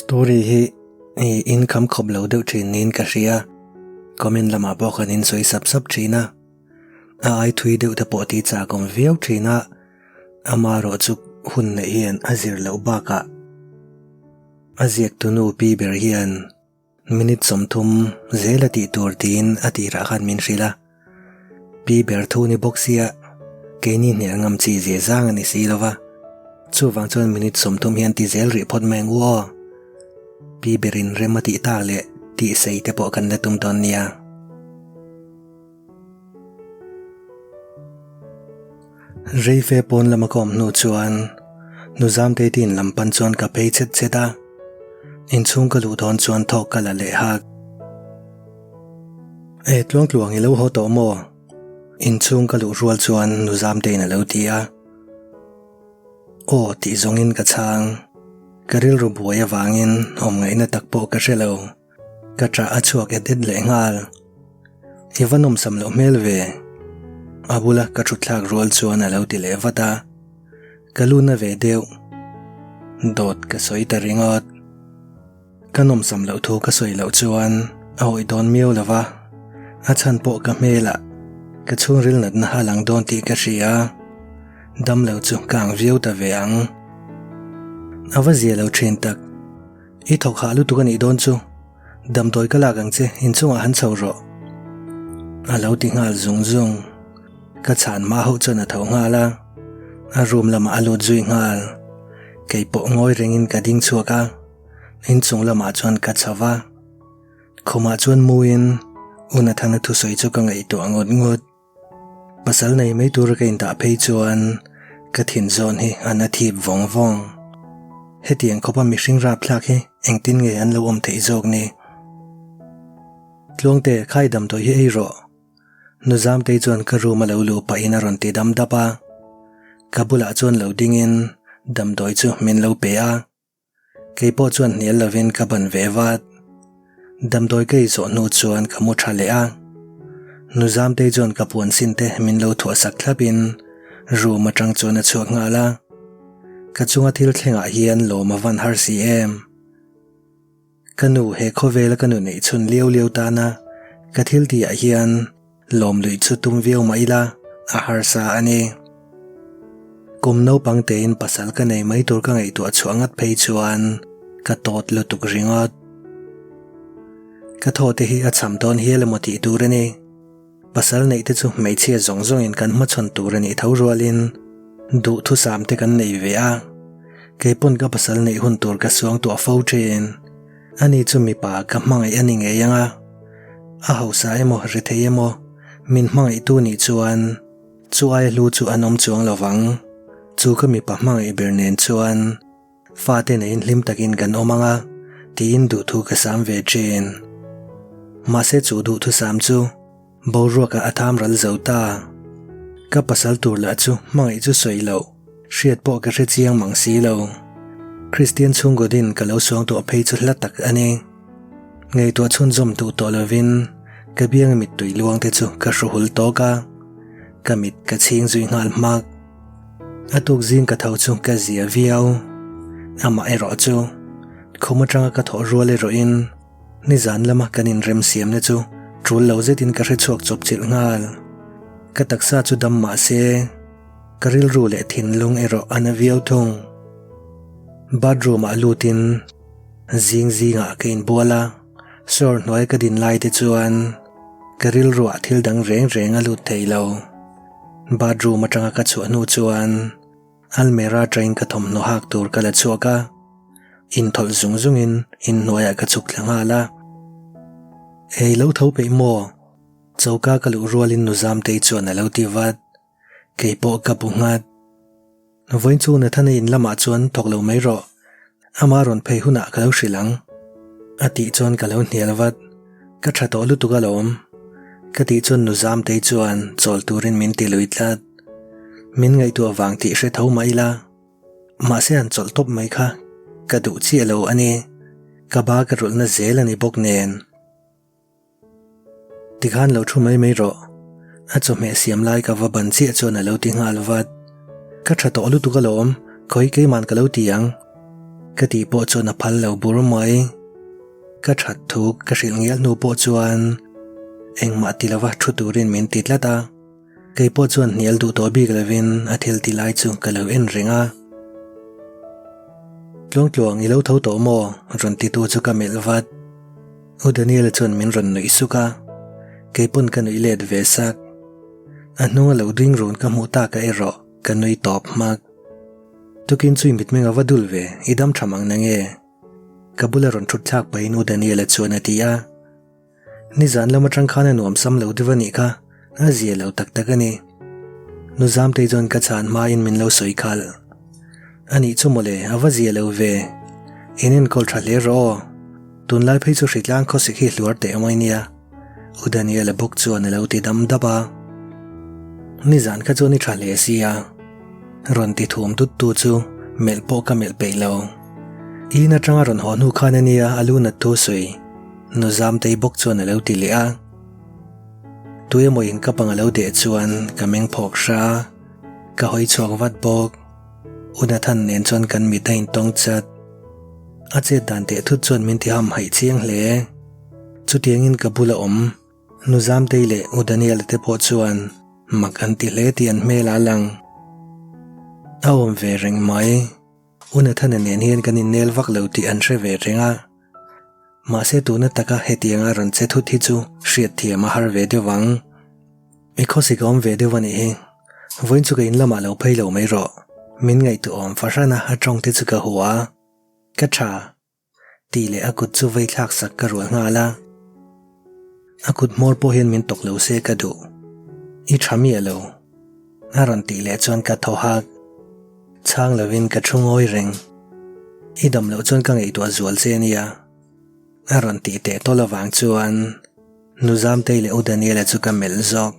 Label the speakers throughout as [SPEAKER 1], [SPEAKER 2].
[SPEAKER 1] Story hi i in kham khawp lo deuh thin niin ka hria. Comment lamah pawh khan in sawi sap sap thin a. A ai thui deuh te pawh tih chak awm viau thin a. Amaherawh chu hun neih hian a zir loh bakah a ziak tunu pi ber hian Minute 30 zel a tih tur tiin a tirah khan min hrilh a. Pi ber thu ni bawk sia, keini hnial ngam chi zia zang a ni si lo va. Chuvang chuan minute 30 hian ti zel rih phawt mai ang u aw. Pi berin rem a tih tak leh tih sei te pawh kan la tum dawn nia. Reife pawn lama ka awm hnu chuan Nuzamtei te in lam pan chuan ka phei chet chet a, inchhung ka luh dawn chuan thawk ka la leh hak. E tluangtluang i lo haw tawh maw? Inchhung ka luh rual chuan Nuzamtei in a lo ti a. Aw tih zawngin ka chhang. Ka rilru buai avangin awm ngaihna tak pawh ka hre lo. Ka ṭah a chhuak et et leh nghal. I va nawmsam loh hmel ve. A bula ka ṭhutthlak rual chuan a lo ti leh vat a. Ka lu na ve deuh. Dawt ka sawi ta ringawt. Ka nawmsam loh thu ka sawi loh chuan a awih dawn miau lo va. A chhan pawh ka hmelah ka chhungril natna a lang dawn tih ka hria. Dam lo chu ka ang viau ta ve ang. A va zia lo ṭhin tak. I thawk hah lutuk a nih dawn chu, damdawi ka lak ang che, inchungah han chho rawh. A lo ti nghal zung zung. Ka chhan hma hauh chuan a tho nghal a, a room lamah a lut zui nghal. Kei pawh ngawi rengin ka ding chhuak a, inchung lamah chuan ka chho va. Khumah chuan muin U Nathana thusawi chu ka ngaihtuah ngawt ngawt. Pasal nei mai tura ka indah phei chuan ka thin zawn hi a na thip vawng vawng. Hetiang khawpa mihring rapthlak hi engtin nge an lo awm theih zawk ni? Tluangte, khai damdawi hi ei rawh. Nu Zamtei chuan ka room a lo luh pahin a rawn ti dam dap a. Ka bulah chuan lo dingin damdawi chu min lo pe a. Kei pawh chuan hnial lovin ka ban ve vat. Damdawi ka izawh hnu chuan ka mu tha leh a. Nu Zamtei chuan ka puan sin te min lo thuah sak thlap in room atang chuan a chhuak nghal a. Ka chunga thil thlengah hian lawm a van har si em. Ka nu he khawvela ka nu neih chhun liau liau tana ka thil tihah hian lawm luih chu tum viau mah ila a harsa a ni. Kum naupang tein pasal ka nei mai tur ka ngaihtuah chhuah ngat phei chuan ka tawt lutuk ringawt. Ka thaw te hi a cham dawn hial emaw tih tur a ni. Pasal neih te chu hmeichhia zawng zawngin kan hmachhawn tur a nih tho rualin duhthusam te kan nei ve a, keipawn ka pasal neih hun tur ka suang tuah fo thin. Ani chu mipa ka hmangaih a ni ngei ang a, a hausa emaw rethei emaw min hmangaihtu nih chuan chu aia hlu chu an awm chuang lo vang. Chu ka mipa hmangaih ber nen chuan Fate neiin hlim takin kan awm ang a, tiin duhthu ka sam ve thin. Mahse chu duhthusam chu boruakah a tham ral zo ta. Ka pasal tur lah chu hmangaih chu sawi loh, hriat pawh ka hre chiang mang si lo. Kristian chhungkaw din ka lo suang tawh phei chu hla tak a ni. Ngaihtuah chhunzawm duh tawh lovin ka bianga mittui luang te chu ka hru hul tawk a, ka mit ka chhing zui nghal hmak. A tuk zing ka tho chu ka zia viau. Amah erawh chu khum atanga ka thawh rual erawhin nizan lama kan inremsiamna chu tul lo zetin ka hre chhuak chawp chilh nghal. Ka taksa chu dam mah se ka rilru leh thinlung erawh a na viau thung. Bathroom ah lutin zing zingah ka inbual a, shower hnuai ka din lai te chuan ka rilruah thil dang reng reng a lut thei lo. Bathroom atanga ka chhuah hnu chuan almera train ka thawmhnaw hak tur ka la chhuak a, inthawlh zung zungin inhnuaiah ka chhuk thla nghal a. Ei lo tho peih maw? Choka ka luh rualin nu Zamtei chuan a lo ti vat. Kei pawh ka bu nghat. Vawiin chu Nathana in lamah chuan thawk lo mai rawh, ama rawn phei hunah ka lo hrilh ang. A tih chuan ka lo hnial vat, ka tha tawh lutuk alawm. Ka tih chuan nu Zamtei chuan chawl turin min ti lui tlat. Min ngaihtuah vang tih hre tho mah ila, mahse han chawlh tawp mai kha ka duh chiah lo a ni. Ka ba ka rulhna zel a ni bawk nen. Tikhan lo thu mai mai rawh. A chawhmeh siam lai ka va ban chiah chuan a lo ti nghal vat. Ka tha tawh lutuk alawm, khawi keiman ka lo ti ang. Ka tih pawh chuan a phal lo bur mai. Ka that thu ka hrilh ngial hnu pawh chuan engmah ti lova thu turin min ti tlat a. Kei pawh chuan hnial duh tawh bik lovin a thil ti lai chu ka lo en reng a. Tluangtluang i lo tho tawh maw? rawn titu chu ka melh vat. U Daniela chuan min rawn nuih suk a, kei pawn ka nuih let ve sak. A hnunga lo ding run ka hmuh taka erawh ka nui tawp hmak. Tukin chu i mitmeng a va dul ve, i dam tha mang na nge? Ka bula rawn thut thlak pahin U Daniela chuan a ti a. Nizan lam atang khan a nuam sam lo deuh a nih kha, a zia lo tak tak a ni. Nu Zamtei chuan ka chhan hmain min lo sawi khalh. A nih chu mawle, a va zia lo ve. In enkawl tha hle rawh aw. Tunlai phei chu hritlang khawsik hi hluar teh mai nia. U Daniela bawk chuan a lo ti dam dap a. Nizan kha chuan i tha hle sia. Rawn ti thum tut tu chu melh pawh ka melh peih lo. In atanga rawn haw hnu khan a nia a lu nat thu sawi. Nu Zamtei bawk chuan a lo ti leh a. Tuemaw in ka pang a lo deh chuan ka meng phawk hra a, ka hawi chhuak vat bawk. U Nathan nen chuan kan mit a intawng chat. A chet dan teh thut chuan min ti ham haih chiang hle. Chutiangin ka bula awm Nu Zamtei leh U Daniela te pawh chuan mak an ti hle tih an hmel a lang. A awm ve reng mai. U Nathana nen hian kan innel vak lo tih an hre ve reng a. Mahse tuna taka hetianga rawn che thut hi chu hriatthiam a har ve deuh ang. I khawsik a awm ve deuh a nih hi. Vawiin chu ka in lamah lo phei lo mai rawh. Min ngaihtuahawm fahran a, a tawng te chu ka hua a. Ka tha. Tih leh a kut chu vei thlak sak ka rual nghal a. A kut hmawr pawh hian min tawk lo se ka duh. I tha miah lo. A rawn tih leh chuan ka thaw hak. Chhang lovin ka thu ngawi reng. I dam loh chuan ka ngaihtuah zual che ania. A rawn tih teh tawl avang chuan Nu Zamtei leh U Daniela chu ka melh zawk.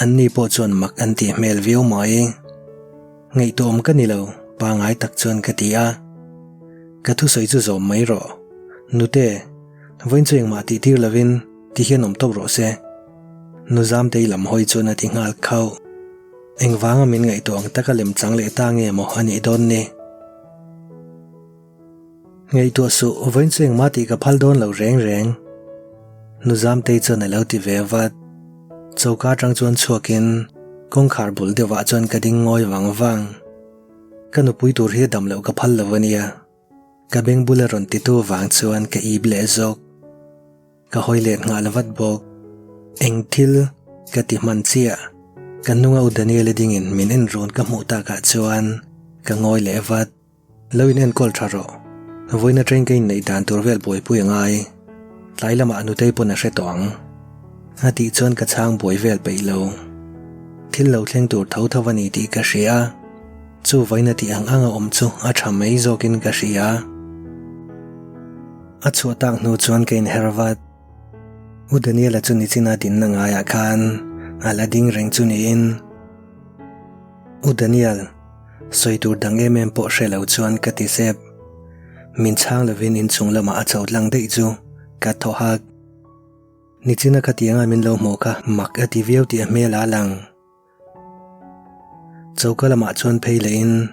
[SPEAKER 1] Anni pawh chuan mak an tih hmel viau mai. Ngaihtuahawm ka ni lo, pangai tak chuan ka ti a. Ka thusawi chu zawm mai rawh. Nute, vawiin chu engmah tih tir lovin ti hian awm tawp rawh se. Nu Zamtei lam hawi chuan a ti nghal khauh. Engvanga min ngaihtuah ang taka lem chang leh ta nge maw a nih dawn ni? Ngaihtuah suh, vawiin chu engmah tih ka phal dawn lo reng reng. Nu Zamtei chuan a lo ti ve vat. Choka atang chuan chhuakin kawngkhar bul deuhah chuan ka ding ngawi vang vang. Ka nupui tur hi a dam loh ka phal lo a nia. Ka beng bula rawn titu vang chuan ka ip leh zawk. Ka hawi let nghal vat bawk. Eng thil ka ti hman chiah. Ka hnunga u Daniel-a dingin min en rawn ka hmuh takah chuan ka ngawi leh vat. Lo in enkawl tha rawh. Vawiin atangin ka inneih dan tur vel buaipui a ngai. Tlai lamah nutei pawn a hre tawh ang. A tih chuan ka chhang buai vel peih lo. Thil lo thleng tur tho tho a ni tih ka hria a. Chu vawiin a tih ang ang a awm chu a tha mai zawkin ka hria. A chhuah tak hnu chuan ka inher vat. U Daniela chu nichina dinna ngaiah khan a la ding reng chu niin. U Daniel, sawi tur dang em em pawh hre lo chuan ka ti sep. Min chhang lovin inchung lamah a chho tlang daih chu ka thaw hak. Nichina khatianga min lo hmuh kha mak a ti viau tih a hmel a lang. Choka lamah chuan phei lehin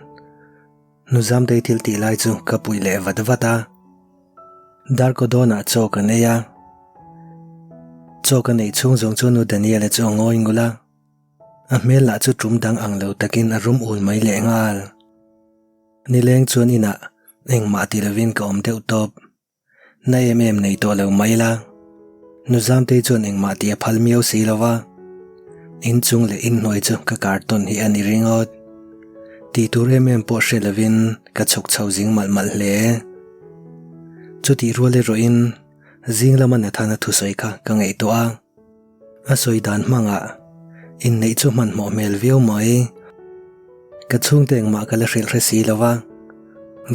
[SPEAKER 1] Nu Zamtei thil tih lai chu ka puih leh vat vat a. Darkaw dawnah chaw kan ei a. Chaw ka neih chhung zawng chu Nu Daniela chu a ngawi ngul a. A hmel lah chu tum dang ang lo takin a rum ul mai leh nghal. Nileng chuan inah engmah ti lovin ka awm deuh tawp. Na em em nei tawh lo mai la. Nu Zamtei chuan engmah tih a phal miau si lo va. Inchung leh inhnuai chu ka carton hi a ni ringawt. Tih tur em em pawh hre lovin ka chhuk chho zing malh malh hle. Chutih rual erawhin zing lama Nathana thusawi kha ka ngaihtuah a. A sawi dan hmangah inneih chu hmanhmawh hmel viau mai. Ka chhungte engmah ka la hrilh hre si lo va,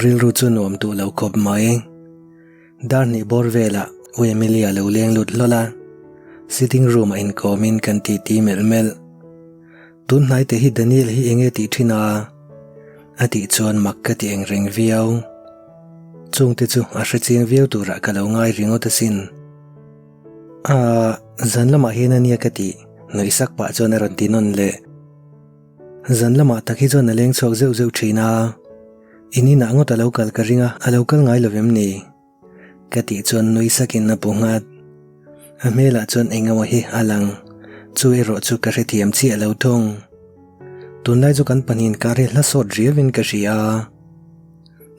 [SPEAKER 1] rilru chu nuam duh lo khawp mai. Dar hnih bawr velah U Emilia lo leng lut hlawl a, sitting room ah inkawmin kan titi melh melh. Tun hnai te hi Daniel hi enge tih thin a? A tih chuan mak ka ti eng reng viau. Chungte chu a hre chiang viau turah ka lo ngai ringawt asin. Aaa, zan lamah hian a nia ka tih, nuih sak pah chuan a rawn ti nawn leh. Zan lamah tak hi chuan a leng chhuak zeuh zeuh thin a. In inah ngawt a lo kal ka ring a, a lo kal ngai lo vem ni? Ka tih chuan nui sakin a bu nghat. A hmelah chuan eng emaw hi a lang, chu erawh chu ka hrethiam chiah lo thung. Tunlai chu kan pahnihin kar hi hla sawt riauin ka hria.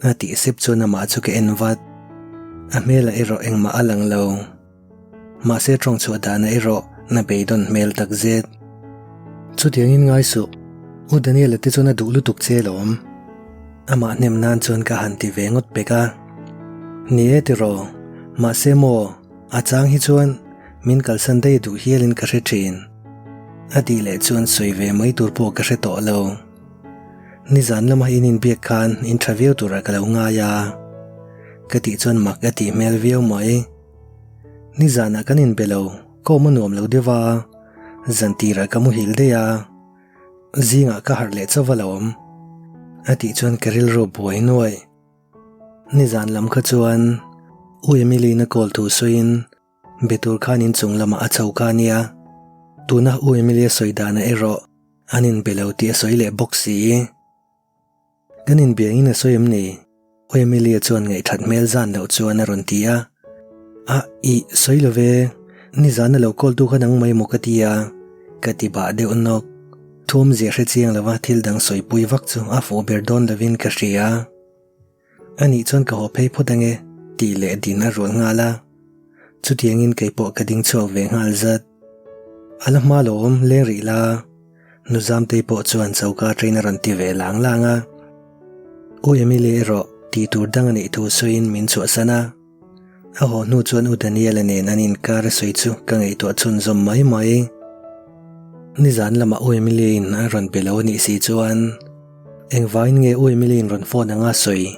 [SPEAKER 1] A tih sep chuan amah chu ka en vat. A hmelah erawh engmah a lang lo. Mahse tawng chhuah dana erawh na beidawn hmel tak zet. Chutiangin ngai suh, U Daniel-a te chuan a duh lutuk che alawm. Amah hnem nan chuan ka han ti ve ngawt pek a. Ni e tiraw, mahse maw, a chang hi chuan min kalsan daih duh hialin ka hre thin. A tih leh chuan sawi ve mai tur pawh ka hre tawh lo. Nizan lama in inbiak khan in tha viau turah ka lo ngai a. Ka tih chuan mak a tih hmel viau mai. Nizanah kan inbe lo, ka awm a nuam lo deuh a, zan tirah ka muhil daih a, zingah ka harh leh chauh a lo awm. A tih chuan ka rilru buai nuai. Nizan lam kha chuan U Emily-in a call thu sawiin be tur khan inchung lamah a chho kha a nia. Tuna U Emily-a sawi danah erawh an inbe lo tih a sawi leh bawk si. Kan inbiangin a sawi em ni? U Emilia chuan ngaihthat hmel zan loh chuan a rawn ti a. A, ih, sawi lo ve, nizan a lo call tu kha nang mai maw ka ti a, ka ti bah deuh nawk. Thuamzia hre chiang lova thil dang sawipui vak chu a fuh ber dawn lovin ka hria. Anih chuan ka haw phei phawt ange, tih leh din a rual nghal a. Chutiangin kei pawh ka ding chhuak ve nghal zat. A la hma lo awm leng rih la. Nu Zamtei pawh chuan choka train a rawn ti ve lang lang a. U Emily erawh tih tur dang a neih thu sawiin min chhuahsan a. A haw hnu chuan U Daniela nen an inkar a sawi chu ka ngaihtuah chhunzawm mai mai. Nizan lamah U Emily-in a rawn be lo a nih si chuan engvangin nge U Emily-in rawn phone anga sawi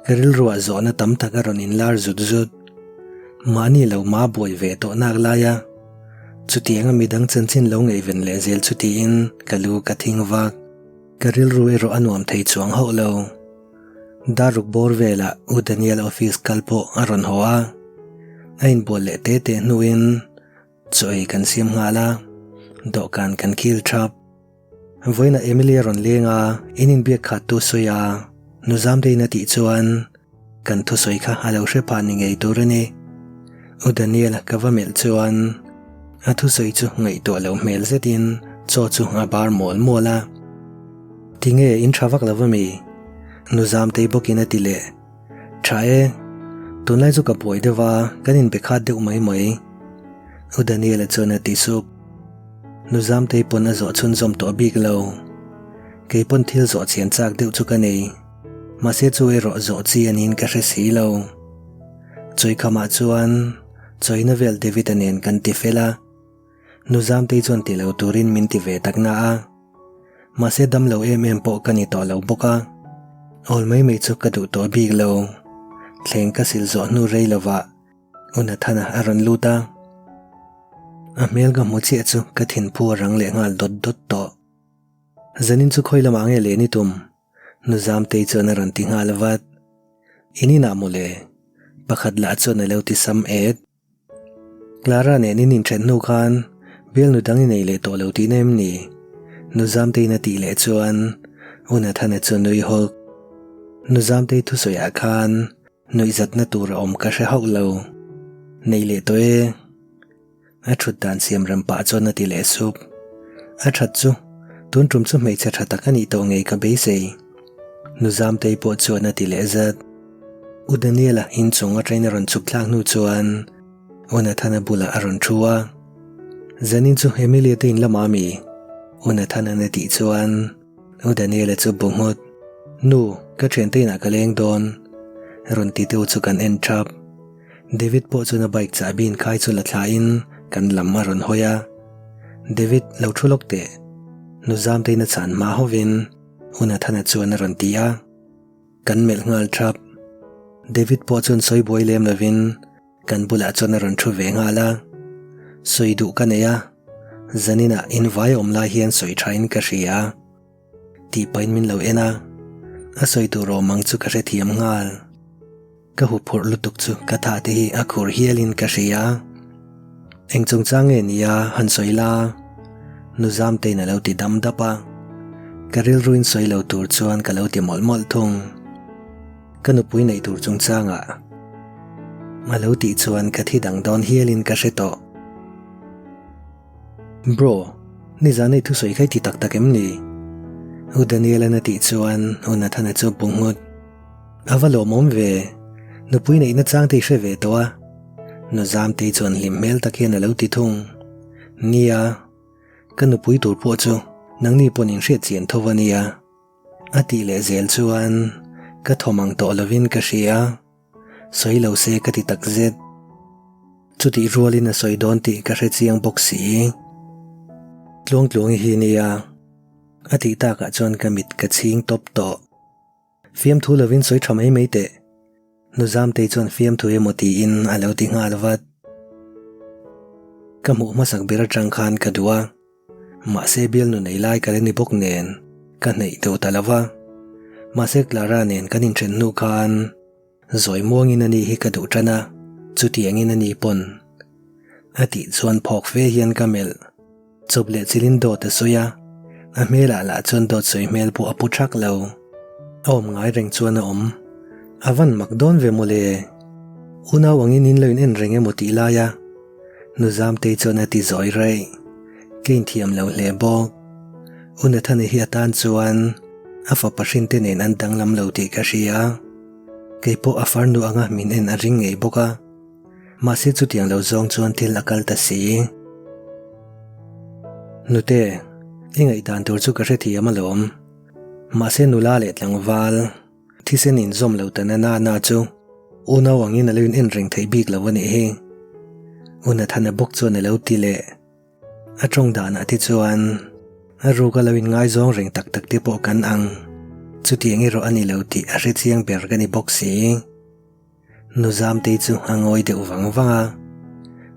[SPEAKER 1] ka rilruah zawhna tam tak a rawn inlar zut zut. Mahni lo ma buai ve tawh nak laia chutianga midang chanchin lo ngaihven leh zel chu tiin ka lu ka thing vak. Ka rilru erawh a nuam thei chuang hauh lo. Daruk bawr velah U Daniel office kal pawh a rawn haw a, a inbual leh te te hnuin chaw ei kan siam nghal a, dawhkan kan khil thap. Vawiinah Emily a rawn leng a, in inbiak khat tu sawi a, nu Zamtein a tih chuan kan thusawi kha a lo hre phah ni ngei tur a ni. U Daniel ka va melh chuan a thusawi chu ngaihtuah loh hmel zetin chaw chu a bar mual mual a. Tinge in tha vak lo va mi? Nu Zamtei bawkin a ti leh. Tha e, tunlai chu ka buai deuh a, kan inbe khat deuh mai mai. U Daniel-a chuan a ti sup. Nu Zamtei pawn a zawh chhunzawm tawh bik lo. Kei pawn thil zawh chian chak deuh chu ka nei. Mahse chu erawh zawh chi a niin ka hre si lo. Chawikhamah chuan chawina vel David-a nen kan ti fel a. Nu Zamtei chuan ti lo turin min ti ve tak na a. Mahse dam lo em em pawh ka ni tawh lo bawk a. Awl mai mai chu ka duh tawh bik lo. Thleng ka sil zawh hnu rei lovah U Nathana a rawn lut a. A hmel ka hmu chiah chu ka thinphu a rang leh nghal dawt dawt tawh. Zanin chu khawi lamah nge len i tum? Nu Zamtei chuan a rawn ti nghal vat. In inah mawle? Pakhat lah chuan a lo ti sam et. Clara nen in inthen hnu khan bialnu dang i nei leh tawh lo tihna em ni? Nu Zamteiin a tih leh chuan U Nathana chu a nui hawk. Nu Zamtei thusawiah khan nuihzatna tur a awm ka hre hauh lo. Nei leh tawh e. A thut dan siam rem pah chuan a ti leh sup. A that chu, tun tum chu hmeichhe tha tak a nih tawh ngei ka beisei. Nu Zamtei pawh chuan a ti leh zat. U Daniela inchung atangin a rawn chhuk thlak hnu chuan U Nathana bulah a rawn thu a. Zanin chu Emilia te in lamah ami? U Nathana'n a tih chuan U Daniela chu bu nghut. Nu, ka thiante inah ka leng dawn. Rawn ti deuh chu kan en thap. David pawh chuan a bike chahbi inkhai chu la thlain kan lam a rawn hawi a. David, lo thu lawk teh. Nu Zamtein a chhan hma hovin U Nathana chuan a rawn ti a. Kan melh nghal thap. David pawh chuan sawi buai lem lovin kan bulah chuan a rawn thu ve nghal a. Sawi duh ka nei a, zaninah invai awm lai hian sawi thain ka hria. Tih pahin min lo en a, a sawi tur awm ang chu ka hrethiam nghal. Ka huphurh lutuk chu ka tha te hi a khur hialin ka hria. Eng chungchang nge nia han sawi la? Nu Zamtein a lo ti dam dap a. Ka rilruin sawi lo tur chuan ka lo ti mawlh mawlh thung. Ka nupui neih tur chungchangah a lo tih chuan ka thi dang dawn hialin ka hre tawh. Bro, nizan i thusawi kha i ti tak tak em ni? U Daniel-a'n a tih chuan U Nathan-a chu bu nghut. A va lawmawm ve, nupui neihna chang te i hre ve tawh a. Nu Zamtei chuan hlim hmel tak hian a lo ti thung. Nia, ka nupui tur pawh chu nangni pawn in hriat chian tho a nia. A tih leh zel chuan ka thawm ang tawh lovin ka hria. Sawi lo se ka ti tak zet. Chutih rualin a sawi dawn tih ka hre chiang bawk si. Tluangtluangi hi nia. A tih takah chuan ka mit ka chhing tawp tawh. Fiamthu lovin sawi tha mai mai teh. Nu Zamtei chuan fiamthu emaw tiin a lo ti nghal vat. Ka hmuh hmasak ber atang khan ka duh a, mahse bialnu nei lai ka la ni bawk nen ka hneih deuh ta lo va. Mahse Clara nen kan inthen hnu khan Zawi muangin a ni hi ka duh tan a, chutiangin a ni pawn. A tih chuan phawk fe hian ka melh. Chawp leh chilin dawt a sawi a, a hmelah lah chuan dawt sawi hmel pawh a pu thak lo. A awm ngai reng chuan a awm. A van mak dawn ve mawle. Unau angin in lo in en reng emaw tih lai a. Nu Zamtei chuan a ti zawi raih. Ka inthiam lo hle bawk. U Nathana hi atan chuan a fapa hrinte nen an danglam lo tih ka hria. Kei pawh a farnu anga min en a ring ngei bawk a, mahse chutiang lo zawng chuan thil a kal ta si. Nute, i ngaihdan tur chu ka hrethiam alawm. Mahse nula leh tlangval, thisen inzawm lo ta na na na chu unau angin a lo in en reng theih bik lo a nih hi. U Nathana bawk chuan a lo ti leh. A tawng danah te chuan a ruka lo inngaizawng reng tak tak te pawh kan ang. Chutiang erawh a ni lo tih a hre chiang ber ka ni bawk si. Nu Zamtei chu a ngawi deuh vang vang a.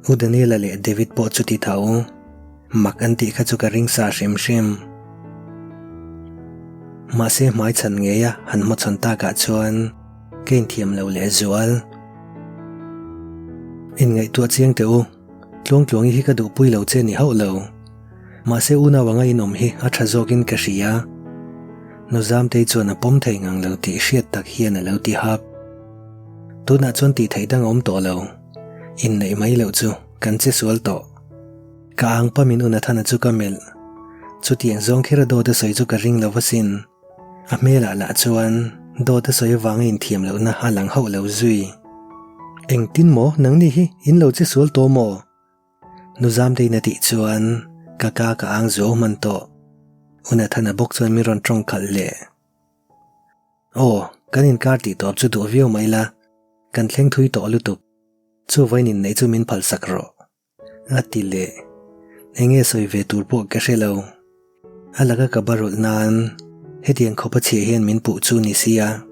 [SPEAKER 1] U Daniela leh David pawh chuti tho. Mak an tih kha chu ka ring sa hrim hrim. Mahse hmaichhan ngeia han hmachhawn takah chuan ka inthiam lo lehzual. Inngaihtuah chiang teh u. Tluangtluangi hi ka duhpui lo che ni hauh lo. Mahse unau anga inawm hi a tha zawkin ka hria. Nuzamtei chuan a pawm thei ngang lo tih hriat tak hian a lo ti hap. Tunah chuan tih theih dang a awm tawh lo. Inneih mai loh chu kan che sual tawh. Ka ang pamin u Nathana chu ka melh. Chutiang zawng kher a dawt a sawi chu ka ring lo asin. A hmelah lah chuan dawt a sawi avanga inthiam lohna a lang hauh lo zui. Engtin maw nangni hi in lo che sual tawh maw? Nu Zamtein a tih chuan ka ka ka ang zuau hman tawh. U Nathana bawk chuan min rawn tawng khalh leh. Aw, kan inkar tih tawp chu duh viau mai la, kan thleng thui tawh lutuk. Chuvain inneih chu min phalsak rawh. A ti leh. Enge sawi ve tur pawh ka hre lo. A laka ka barulh nan hetiang khawpa chhia hian min puh chu ni sia.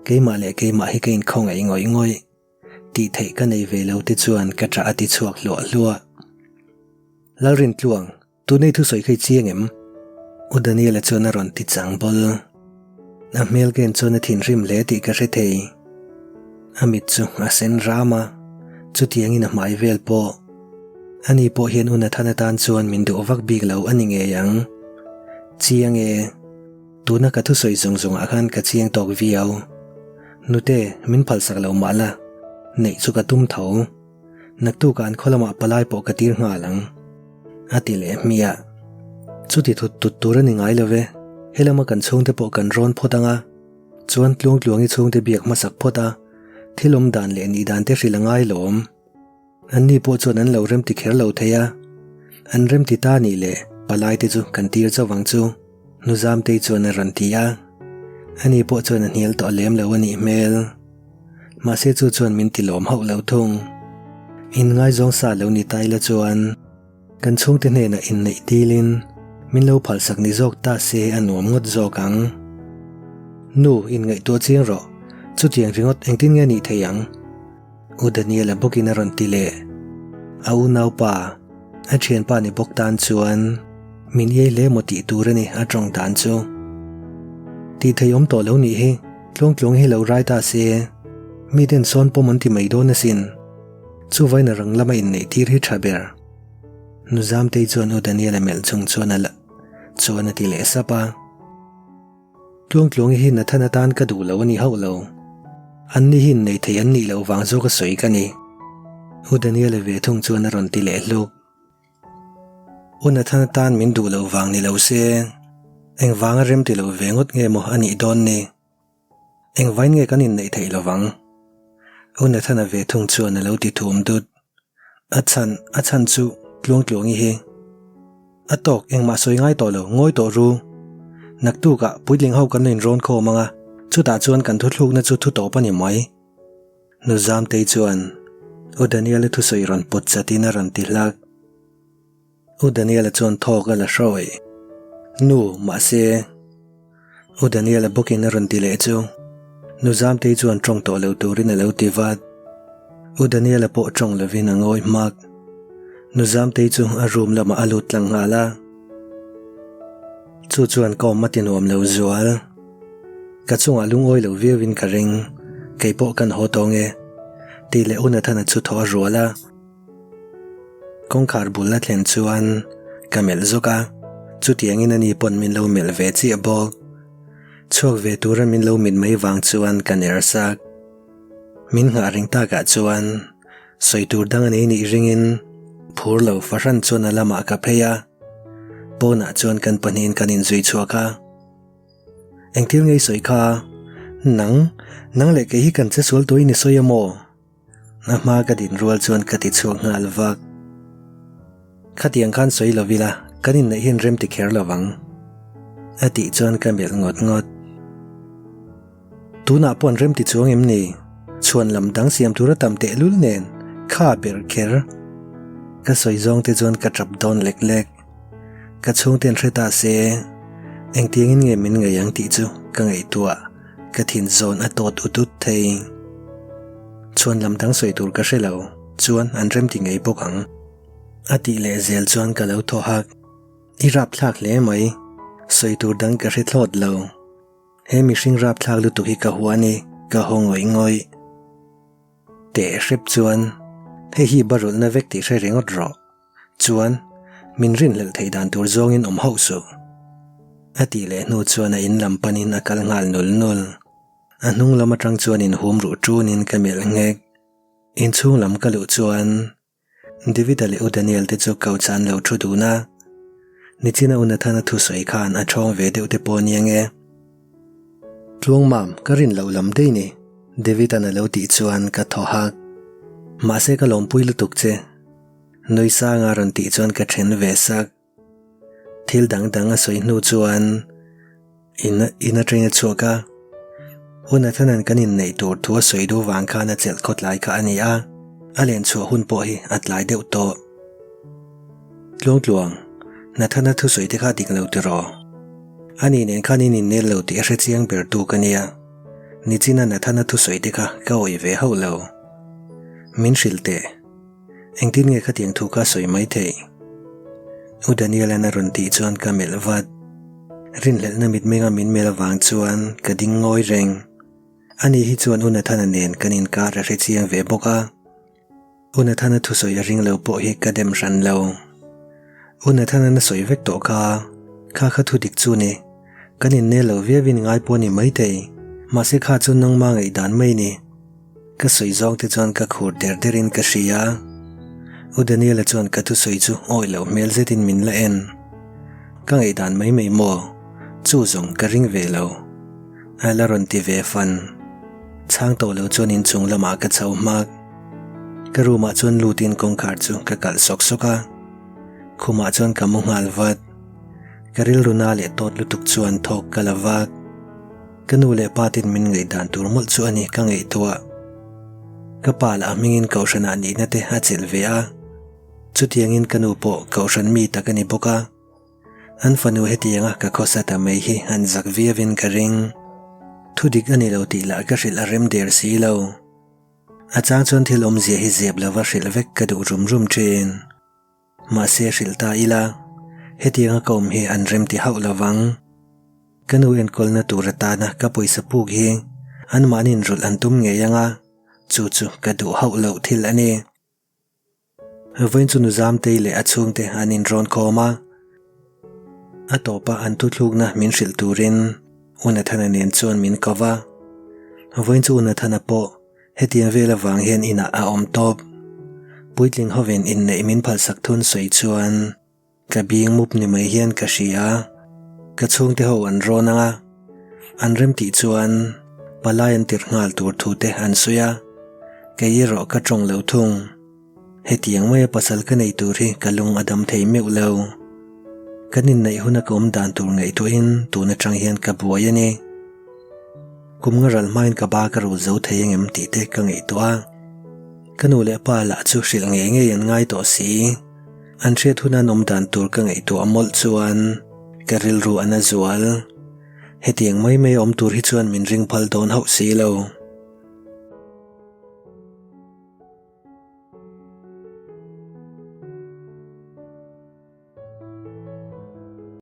[SPEAKER 1] Keimah leh keimah hi ka inkhawngaih ngawih ngawih. Tih theih ka nei ve lo te chuan ka ṭah a ti chhuak hluah hluah. Lalrintluang, Tunei thusawi kha i chiang em? U Daniela chuan a rawn ti chang bawl. A hmel ka en chuan a thinrim hle tih ka hre thei. A mit chu a sen ram a, chutiangin a hmai vel pawh. Ani pawh hian U Nathan atan chuan min duh vak bik lo a ni ngei ang. Chiang e. Tuna ka thusawi zawng zawngah khan ka chiang tawk viau. Nute, min phalsak lo mah la, neih chu ka tum tho. Naktukah an khaw lamah palai pawh ka tir nghal ang, a ti leh hmiah. Chuti thut tut tur a ni ngai lo ve, helama kan chhungte pawh kan rawn phawt ang a, chuan Tluangtluangi chhungte biak hmasak phawt a, thil awm dan leh nih dan te hrilh a ngai lawm. Anni pawh chuan an lo remti kher lo thei a, an remti ta nih leh palai te chu kan tir chauh ang chu, Nu Zamtei chuan a rawn ti a, ani pawh chuan a hnial tawh lem lo a nih hmel. Mahse chu chuan min ti lawm hauh lo thung. Inngaizawng sa lo ni ta ila chuan kan chhungte hnenah inneih dilin min lo phalsak ni zawk ta se a nuam ngawt zawk ang. Nu, inngaihtuah chiang rawh. Chutiang ringawt engtin nge nih thei ang? U Daniela bawkin a rawn ti leh. A unaupa, a thianpa ni bawk tan chuan min iai hle maw tih tur a ni a tawng dan chu. Tih thei awm tawh lo nih hi. Tluangtluang hi lo rai ta se, miten sawn pawm an ti mai dawn asin. Chuvain a rang lama inneih tir hi tha ber. Nu Zamtei chuan U Daniela melh chung chuan a la chuan a ti leh sap a. Tluangtluangi hi Nathan atan ka duh lo a ni hauh lo. Anni hi innei thei an nih loh vang zawk a sawi ka ni. U Daniel-a ve thung chuan a rawn ti leh hluk. U Nathan-a tan min duh loh vang ni lo se, engvanga rem ti lo ve ngawt nge maw a nih dawn ni? Engvain nge kan inneih theih lovang? U Nathan-a ve thung chuan a lo ti thum dut. A chhan, a chhan chu Tluangtluangi hi. A tawk, engmah sawi ngai tawh lo, ngawi tawh ru. Naktukah puitling ho kan lo inrawn khawm ang a, chutah chuan kan thuthlukna chu thu tawp a ni mai. Nu Zamtei chuan U Daniel-a thusawi rawn pawt chatin a rawn ti hlak. U Daniel-a chuan thawk a la hrawi. Nu, mahse. U Daniel-a bawkin a rawn ti leh chu. Nu Zamtei chuan tawng tawh lo turin a lo ti vat. U Daniel-a pawh tawng lovin a ngawi hmak. Nu Zamtei chu a room lamah a lut tlang nghal a. Chu chuan ka awm a ti nuam lo zual. Ka chungah lungawi lo viauin ka ring. Kei pawh kan haw tawng e. Tih leh U Nathana chu thaw a rual a. Kawngkhar bul a thlen chuan ka melh zawk a, chutiangin ani pawn min lo melh ve chiah bawk. Chhuak ve tura min lo mit mai vang chuan ka ner sak. Min nghah reng takah chuan sawi tur dang a nei nih ringin phur lo fahran chuan a lamah ka phei a, pawnah chuan kan pahnihin kan inzui chhuak a. Engthil nge i sawi kha? Nang, nang leh kei hi kan che sual tuahin i sawi a maw? A hma ka din rual chuan ka ti chhuak nghal vak. Khatiang khan sawi lo ila, kan inneih hian rem ti kher lo vang. A tih chuan ka melh ngawt ngawt. Tunah pawh an rem ti chuang em ni? Chhuan lam dang siam tur a tam tehlul nen, kha ber kher. Ka sawi zawng te chuan ka tap dawn lek lek. Ka chhungten hre ta se, engtiangin nge min ngaih ang tih chu ka ngaihtuah, ka thin zawn a tawt ut ut thei. Chhuan lam dang sawi tur ka hre lo, chuan an remti ngei bawk ang. A tih leh zel chuan ka lo thaw hak. I rapthlak hle mai, sawi tur dang ka hre thlawt lo. He mihring rapthlak lutuk hi ka hua a ni, ka haw ngawih ngawih. Teh hrep chuan, hei hi barulhna vek tih hre ringawt rawh. Chuan, min rinhlelh theih dan tur zawngin awm hauh suh. A tih leh hnu chuan a in lam panin a kal nghal nul nul. A hnung lam atang chuan inhum ruh tunin ka melh nghek. Inchhung lam ka luh chuan David-a leh U Daniel te chu couch ah an lo thu dun a. Nichina U Nathana thusawi khan a thawng ve deuh te pawh a nia nge. Tluangmam, ka rin loh lam daih ni, David-a'n a lo tih chuan ka thaw hak. Mahse ka lawmpui lutuk che. Nui sanga rawn tih chuan ka then ve sak. Thil dang dang a sawi hnu chuan in in atangin a chhuak a. U Nathan-a'n kan inneih tur thu a sawi duh vang khan a chelh khawtlai kha a ni a, a len chhuah hun pawh hi a tlai deuh tawh. Tluangtluang, Nathan-a thusawi te kha dik lo tiraw? Ani nen khan in innel lo tih a hre chiang ber tu ka nia. Nichina Nathan-a thusawi te kha ka awih ve hauh lo. Min hrilh teh. Engtin nge khatiang thu ka sawi mai theih? U Daniel-a'n a rawn tih chuan ka melh vat. Rinhlelhna mitmenga min melh avang chuan ka ding ngawi reng. Ani hi chuan U Nathana nen kan inkar a hre chiang ve bawk a. U Nathana thusawi a ring lo pawh hi ka dem hran lo. U Nathana na sawi vek tawh kha, kha kha thu dik chu ni. Kan innel lo viauin ngai pawh a ni maithei. Mahse kha chu nangma ngaihdan mai ni. Ka sawi zawng te chuan ka khur der der in ka hria. U Daniela chuan ka thusawi chu awih loh hmel zet in min la en. Ka ngaihdan mai mai maw? Chu zawng ka ring ve lo. A la rawn ti ve fan. Chhang tawh lo chuan inchung lamah ka chho hmak. Ka room ah chuan lut in kawngkhar chu ka kalh sawk sawk a. Khumah chuan ka mu nghal vat. Ka rilru na leh tawt lutuk chuan thawk ka la vak. Ka nu leh pa ten min ngaihdan tur mawlh chu a ni ka ngaihtuah. Ka pa lah a hmingin kohhranah nihna te a chelh ve a, chutiangin ka nu pawh kohhran mi tak a ni bawk a. An fanu hetianga ka khawsa ta mai hi an zak viauin ka ring. Thudik a ni lo tih lah ka hrilh a rem der si lo. A chang chuan thil awmzia hi zep lova hrilh vek ka duh rum rum thin. Mahse hrilh ta ila, hetianga ka awm hi an rem ti hauh lovang. Ka nu enkawlna tur atana ka pawisa puk hi anmahniin rulh an tum ngei anga, chu chu ka duh hauh loh thil a ni. Vawiin chu Nuzamtei leh a chhungte an inrawn khawm a, a tawpa an thuthlukna min hrilh turin U Nathana nen chuan min ko va. Vawiin chu Nathana pawh hetiang vel avang hian inah a awm tawp. Puitling hovin inneih min phalsak thun sawi chuan ka bing mup ni mai hian ka hria. Ka chhungte ho an rawn ang a, an rem tih chuan palai an tirh nghal tur thu te an sawi a, kei erawh ka tawng lo thung. Hetiang maia pasal ka nei tur hi ka lung a dam thei meuh lo. Kan inneih huna ka awm dan tur ngaihtuahin tun atang hian ka buai a ni. Kum nga ral hmain ka ba ka rul zo thei angem tih te ka ngaihtuah a. Ka nu leh pa lah chu hrilh ngei ngei an ngai tawh si. An hriat huna an awm dan tur ka ngaihtuah mawlh chuan ka rilru a na zual. Hetiang mai mai a awm tur hi chuan min ring phal dawn hauh si lo.